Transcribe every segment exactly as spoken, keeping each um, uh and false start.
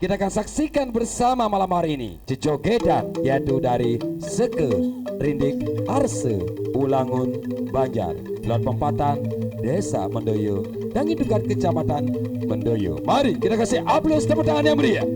Kita akan saksikan bersama malam hari ini jejogedan, yaitu dari Seke Rindik Arse Ulangun Banjar, Lot Pempatan, Desa Mendoyo, Dangidukan, Kecamatan Mendoyo. Mari kita kasih aplaus, tepuk tangan yang meriah.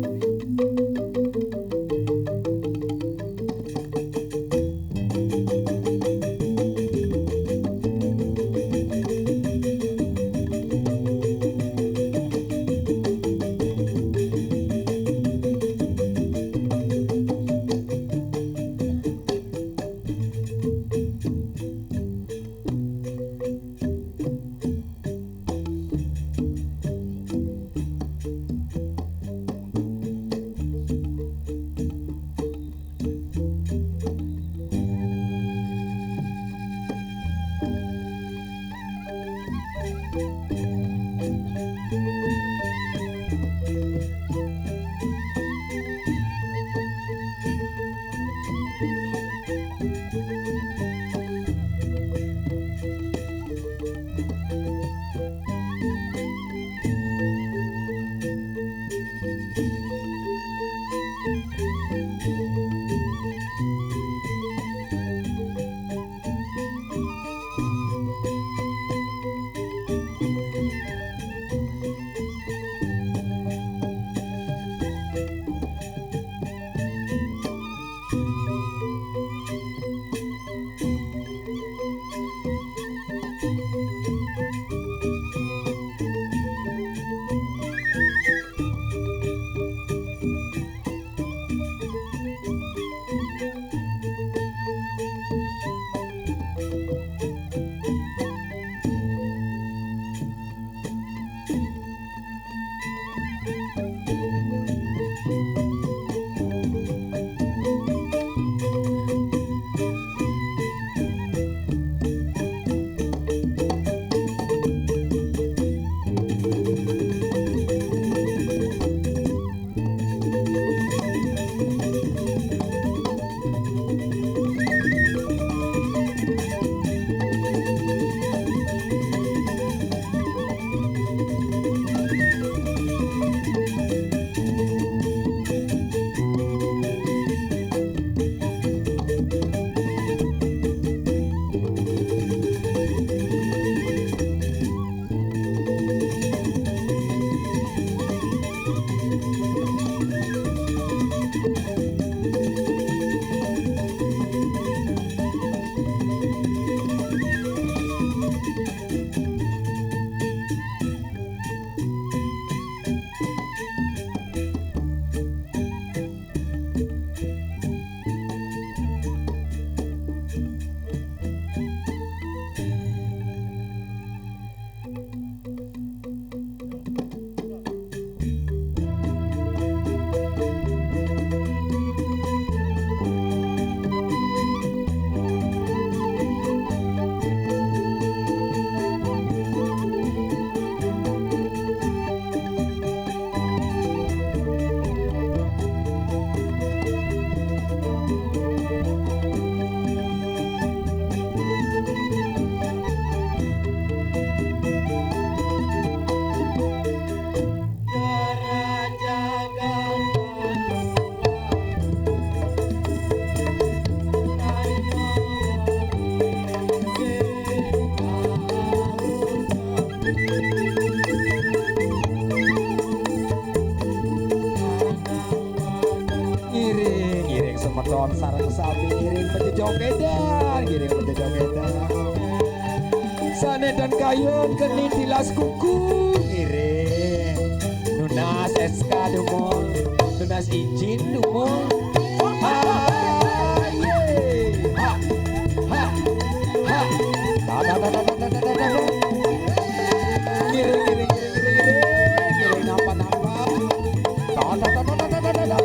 Ngiring, ngiring semeton sareng sami, ngiring pejejogedan, ngiring pejejogedan. Sané dan kayun geni tilas kuku, ngiring. Nunas S K dumun, nunas izin dumun. Ha, ye. Ha, ha, ha. Ta, ta, ta. Ngiring, ngiring, ngiring, ngiring, ngiring. Ngiring napa-napa. Ta, ta, ta.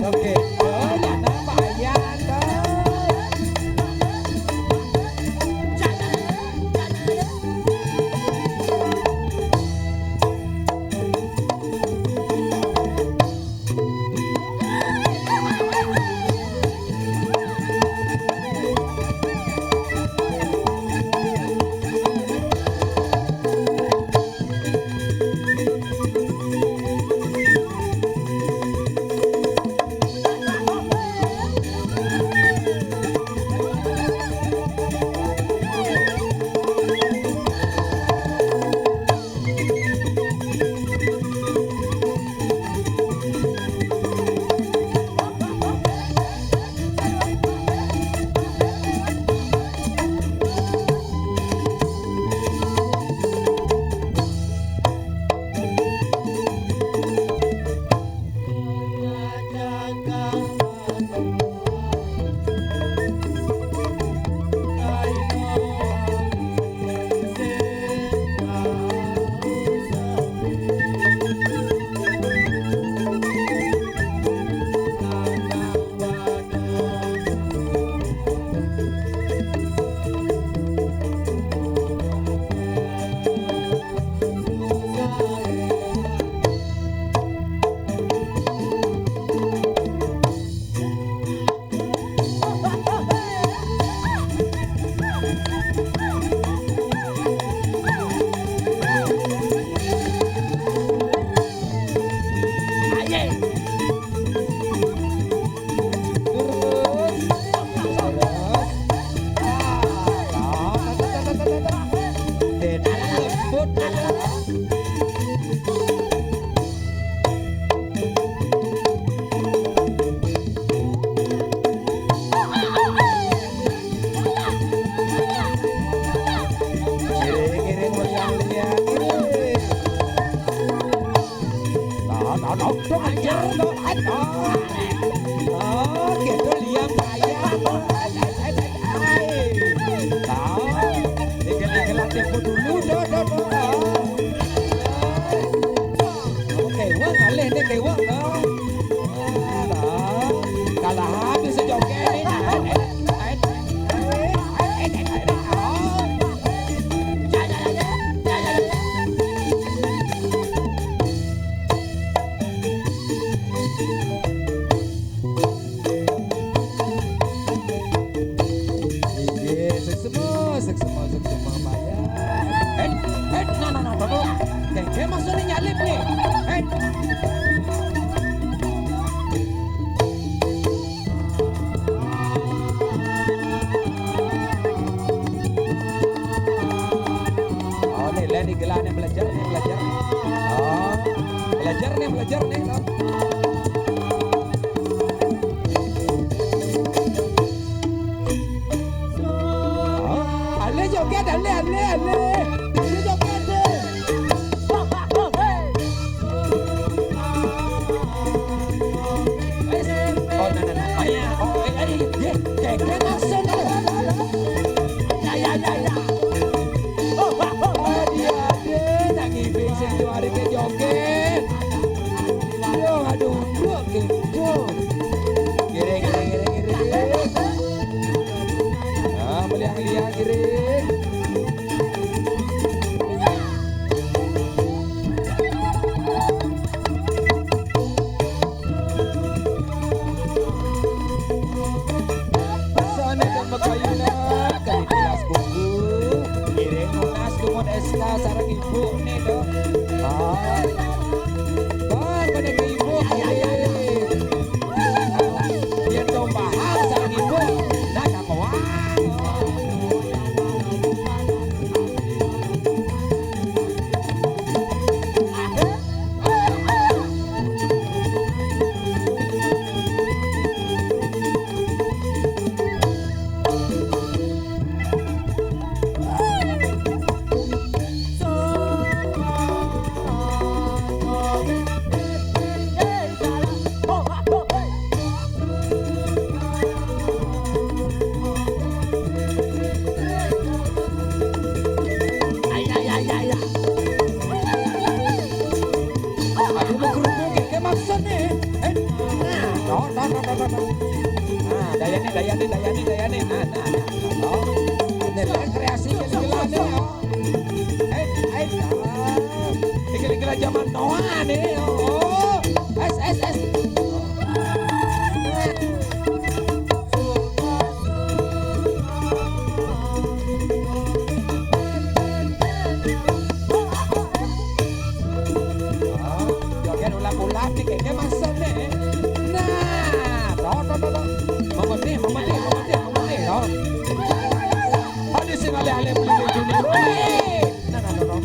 Oke. Oh, ya napa ya, ta. Terus. Terus. Ah, ah, ah, ah, ah, ah. Denan lembut. Ngiring, ngiring, meriang, meriang, ngiring. Nah, nah, nah, dong, ajar, dong, ajar. Oh, gitu, liam, ayam. Ai, ai, ai, ai, ai. Nah, igel-igelan tempo dulu, dong, dong, dong. Oh, kewang, alih ni kewang, dong. Alah, kalah habis joget ni. Inggih, seksema, seksema, seksema, bayar. Eh, eh, nah, nah, nah, duduk. Kengke maksudnya nyalip ni. Eh. Oh, ni, lah ni, gelah ni, belajar ni, belajar. Oh, belajar ni, belajar ni, no. Oh, alih joget, alih, alih, alih. Alih joget, alih. Oh, nah, nah, nah. Oh, ya. Oh, eh, eh, eh, kengke maksud tu. Ya, ya, ya, ya. Oh, oh, oh, oh, dia, dia nak ngibing sing juari ke joget. Yo, aduh, duk gitu. Giring, giring, giring, giring. Ah, meliang-liang, giring. Sane dan makayunan, kadi tilas buku, ngiring nunas dumun S K sareng ibu ni, to. Ah. Bah, pada ke ibu, ngiring. Yen to bahas sareng ibu, nah, kakoan. Aduh, lu kerupuk, kayak maksud nih. Eh, nah, toh, toh, toh, toh, toh, toh. Nah, daya nih, daya nih, daya nih, daya nih. Nah, nah, nah, nah, toh. Ini lah kreasi gila-gila nih, ya. Eh, eh, nah. Ini gila-gila zaman now nih, oh. Es, es, es. Joget ulap-ulap nih, kayaknya masuk deh. Nah, toh, toh, toh, toh. Mama deh, mama deh, mama deh, mama deh, toh. Ada sing alih-alih beli lucu nih. Weh. Nah, nah, toh, toh.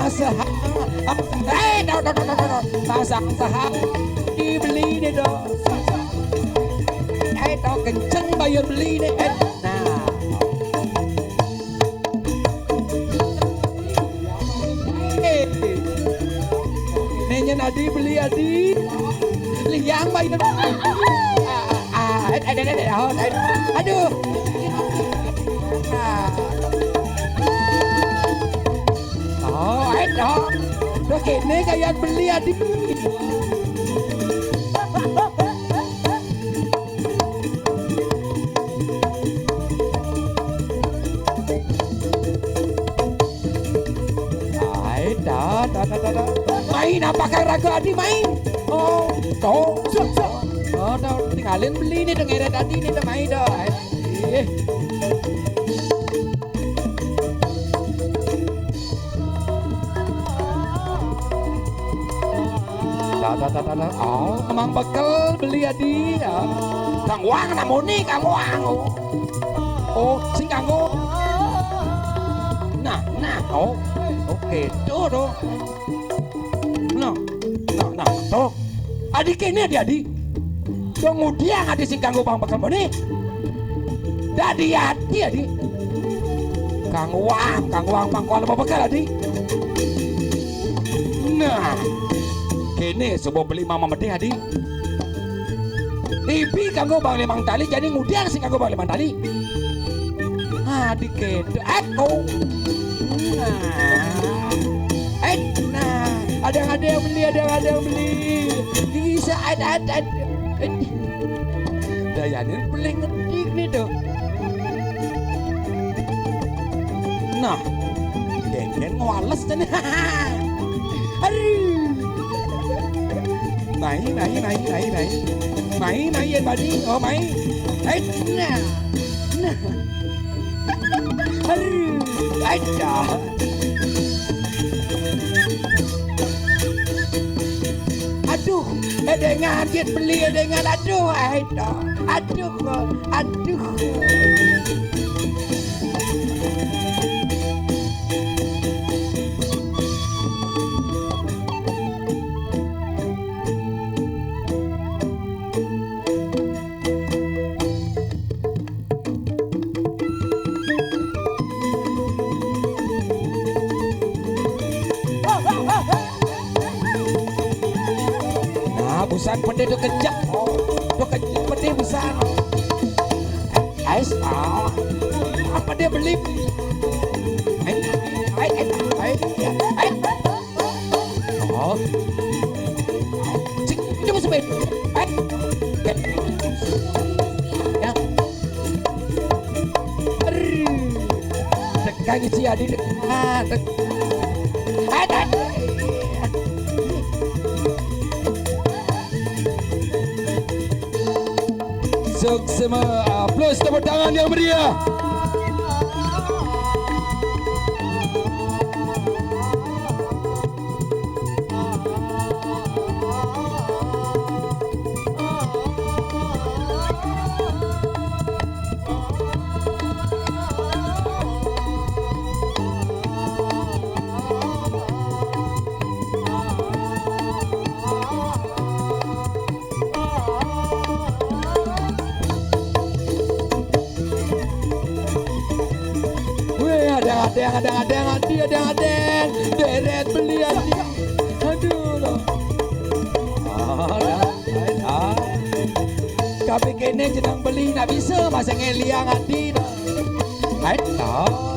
Sehat. Eh, no, no, no, no, no, no. Pasang sehat. Dibeli deh, dong. Eh, tau kenceng bayar beli nih. Eh, nah. Eh. Nih, nyen Adi beli, Adi. Liang bayar. Ah, ah, eh, eh, eh, eh, oh, eh, aduh. Ah. Oh, eh, oh. Udah kene kayak beli, Adi. Ai, dah, dah, dah, dah, dah. Main apa kang raga adi main? Oh, tuh. Oh, dah, tinggalin beli nih, dengeret adi nih, dah main dah. Ai, eh. Dah, dah, dah, dah, dah. Oh, emang bekel beli adi ya. Kang Wang namuni Kang Wang. Oh. Oh, sing kanggo. Nah, nah, oh. Oke, tuh, tuh. Nah, nah, nah, tuh. Adi kene adi, adi. Dong ngudiang adi sing kanggo bang bekel muni. Dadi adi, adi. Kang Wang, Kang Wang pangkuan apa bekel adi? Nah, kene coba beli mama medih adi. Ibi kanggo bang limang tali, jadi ngudiang sing kanggo bang limang tali. Adi kene, eh, oh. Nah. Eh, nah. Ada, ada yang beli, ada, ada yang beli. Bisa, ada, ada, ada. Eh. Dayanin beli ngedik nih tuh. Nah, dengken ngwales tadi. Aduh. Naik, naik, naik, naik, naik. Naik, naik, ya, tadi. Oh, naik. Naik, nah. Nah. Aduh, aduh. Aduh, edengan, jet beli edengan. Aduh, aduh. Aduh, aduh. Nah, busan pede tuh kejek. Oh, tuh kejek pede busan. Ais, ah. Apa dia beli? Ai, ai, ai, ai, ai. Oh. Cik, itu musuh baik. Eh. Ya. Aduh. Tekan isi adi. Ah, tek-, eh, tek-, Suksma, aplaus tepuk tangan yang meriah. Wih, ada, ada, ada, ada, ada, ada, ada, deret beli, ada. Aduh, loh. Ah, dah. Ah. Kami kene jenang beli, nak bisa masa ngeliang adi dah. Hai, dah.